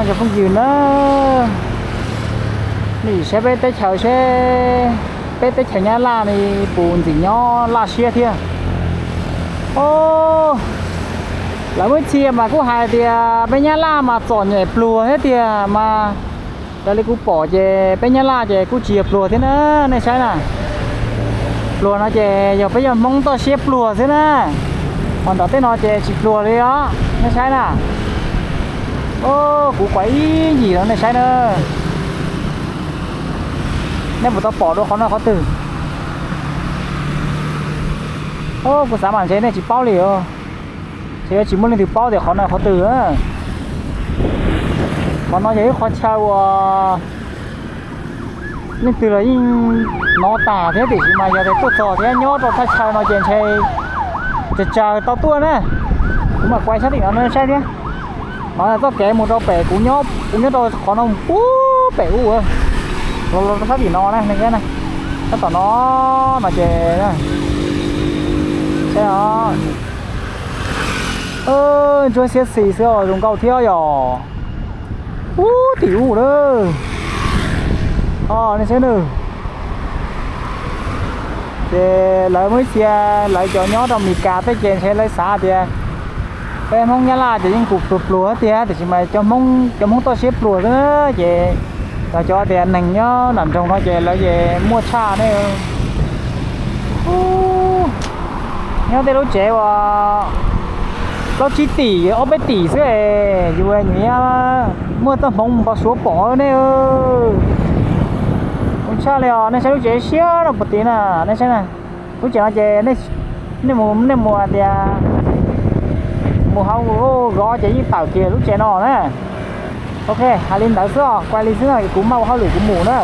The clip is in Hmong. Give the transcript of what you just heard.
Cov phooj ywg na, nej saib peb teb chaws seb, peb teb chaws Nyab Laj ne puas ntxim nyob laj siab thiab. Lawv muaj ib txhia mas kuj hais tias peb Nyab Laj mas txom nyem pluag thiab tiag mas, raws li kuv pom ces peb Nyab Laj ces kuj tsis yog pluag thiab na, nej saib na. Pluag no ces yog peb yog Hmoob toj siab pluag xwb na, ho nram tej no ces tsis pluag li os, nej saib na. Kuv kuav ib yim rau nej saib na. Nej puas tau pom dua qhov no qhov twg? Kuv xav mas ntshe nej tsis paub li os. Ces yuav tsis muaj leej twg paub tias qhov no qhov twg. Qhov no yog ib qhov chaw uas leej twg los yeej hnov tas thiab, tiam sis mas yog tias tuaj txog thiab nyob rau thaj chaw no ces ntshe tsawg tsawg tau tuaj na. Kuv mam kuav sab tim no nej saib thiab. Qhov txoj kev mus rau pem kuv nyob, kuv nyob rau qhov no mus puag pem ub, los rau sab tim no na, sab tom no no ces, saib os. Ntsuab xiab xis xwb os, zoo nkauj thiab yom. Ub tim ub lawm. Nej saib nawb. Ces lawv muaj ib txhia, lawv cov nyob rau Mes Kas tej ces ntshe lawv xav tias peb Hmoob Nyab Laj ces yeej kuj pluag pluag tiag, tiam sis mas cov Hmoob, cov Hmoob toj siab pluag xwb ces, los cov tias neeg nyob nram nroog no ces lawv ces muaj tshaj ne. Nyob tej lub tsev uas plaub tsib tim ob peb tim xwb es yus nyiam muaj txoj hmoov mus npau suav pom ne. Zoo tshaj li os, nej saib lub tsev siab rau puag tid na, nej saib na. Lub tsev no ces nej mus, nej mus tias mus hauv Google ces yeej tawm kiag lub tsev no na. Ok, hais li ntawd xwb os, kuv li xwb no kuv mam ua hauj lwm kuv mus na.